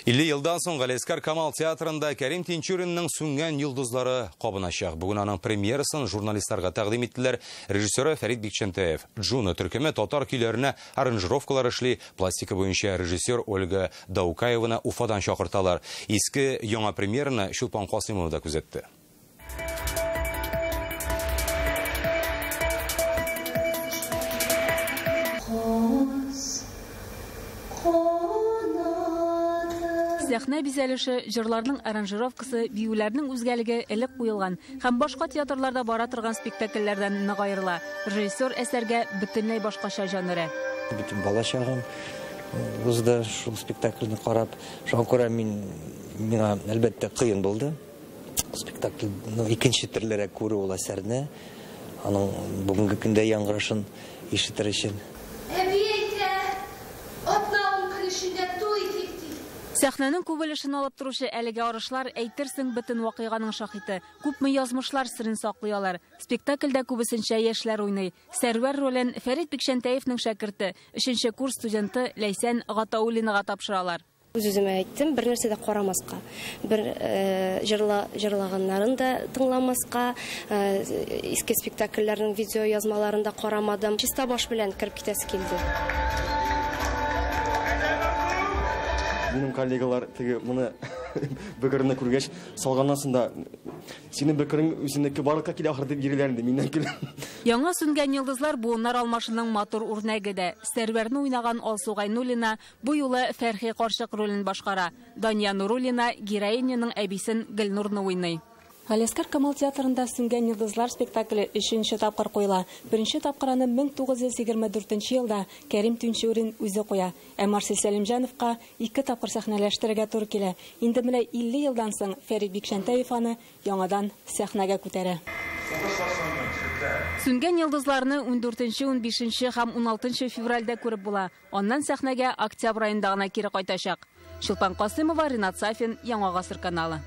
50 елдан соң Галиәсгар Камал театрында Кәрим Тинчуринның Сүнгән йолдызлары кабыначак. Бүген аның премьерасын журналистларга тәкъдим иттеләр. Режиссеры Фәрит Бикчәнтәев. Джуна төркеме татар көйләренә аранжировкалар эшли. Пластика буенча режиссер Ольга Даукаеваны Уфадан чакырталар. Иске яңа премьераны Чулпан Касыймова да күзәтте. Сәхнә бизәлеше, җырларның аранжировкасы, биюләрнең үзгәлеге элек куелган һәм башка театрларда бара торган спектакльләрдән нык аерыла. Режиссер әсәргә бөтенләй башкача җан өрә. Бөтен бала чагым узды шул спектакльне карап. Шуңа күрә миңа әлбәттә кыен булды. Спектакльне икенче төрлерәк күрү ул әсәрне, аның бүгенге көндә яңгырашын ишетер өчен. Сәхнәнең күп өлешен алып торучы әлеге арышлар әйтерсең бөтен вакыйганың шаһиты. Күпме язмышлар серен саклый алар. Спектакльдә күбесенчә яшьләр уйный. Сәрвәр ролен Фәрит Бикчәнтәевнең шәкерте, 3нче курс студенты Ләйсән Гатауллинага тапшыралар. Үз-үземә әйттем, бер нәрсә дә карамаска, бер җырлаганнарын да тыңламаска, иске спектакльләрнең видео язмаларын да карамадым. Чиста баш белән кереп китәсе килде. Минем коллегалар теге моны бөкерне күргәч, салганнан соң да синең бөкерең үзеңнеке барлыкка килә ахыр дип йөриләр инде, миннән көлә. Яңа Сүнгән йолдызлар буыннар алмашының матур үрнәге дә. Сәрвәрне уйнаган Алсу Гайнуллина бу юлы Фәрхи карчык ролен башкара. Дания Нуруллина героиняның әбисен Гөлнурны уйный. Галиәсгар Камал театрында Сүнгән йолдызлар спектакле 3нче тапкыр куела. Беренче тапкыр аны 1924 елда Кәрим Тинчурин үзе куя. Ә Марсель Сәлимҗановка 2 тапкыр сәхнәләштерергә туры килә. Инде менә 50 елдан соң Фәрит Бикчәнтәев аны яңадан сәхнәгә күтәрә. Сүнгән йолдызларны 14, 15 һәм 16 февральдә күреп була. Аннан сәхнәгә октябрь аенда гына кире кайтачак. Чулпан Касыймова, Ринат Сафин, Яңа Гасыр каналы.